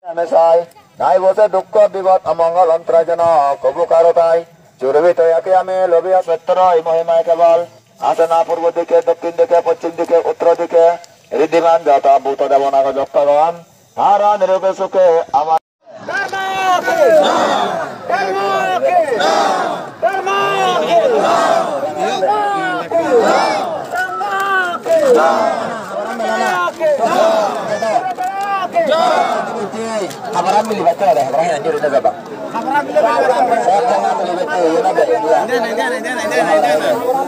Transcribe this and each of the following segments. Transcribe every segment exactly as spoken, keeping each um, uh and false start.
Ame sai, naibo se dukkho bipod omongol ontorai jonok, upokaro tai. Churubit oi aki ami lobiya sottoro ei mohima ekebal. Ase na purbo dike, dokkin dike, poschim dike, uttor dike, riddhiman joto bhuto debonago joktogon. Tara niroge suke ama Habara mili batte ore, habara hena juri na jaba. Habara mili batte, yena de, yena.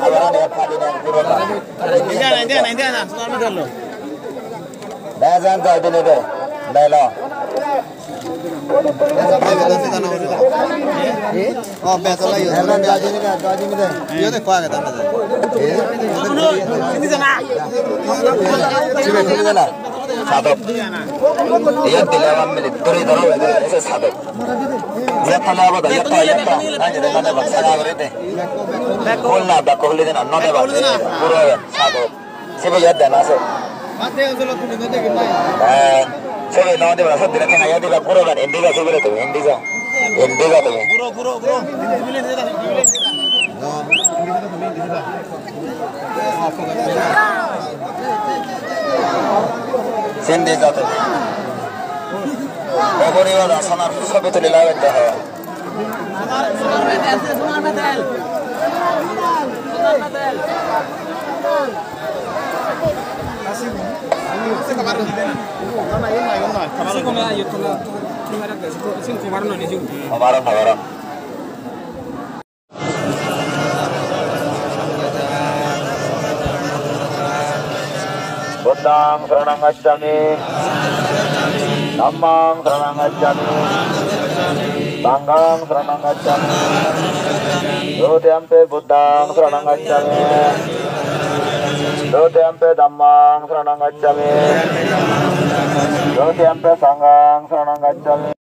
Habara ne padi ne, puro na. Jan, jan, jan, jan, jan. Bejan jai dine de, belo. Oh, bejo la yo. Bejan jai dine de, jai dine de. Yo de kwa ga ta. Sibe, sibe na. Sadok. Iyot dile abar mili duri doro, ese sadok. Iyot thale abo da, iyot to, iyot to. Nai de, nai de, ba, sara gore de. Hol na, ba, holi de na, no de ba. Puro sadok. Sibe iyot de na se. Eh, sibe no de ba, se dire kena iyot de ba, puro gan, indi ga, sibe tumi, indi ga. Indi ga tumi. Sindi joto. Ogori wala sonar sobi tuli lagette ho. Cover on, cover on. Buddhaṃ saraṇaṃ gacchāmi. Dhammaṃ saraṇaṃ gacchāmi. Saṅghaṃ saraṇaṃ gacchāmi. Dutiyampi buddhaṃ saraṇaṃ gacchāmi. Dutiyampi dhammaṃ saraṇaṃ gacchāmi. Dutiyampi saṅghaṃ saraṇaṃ gacchāmi.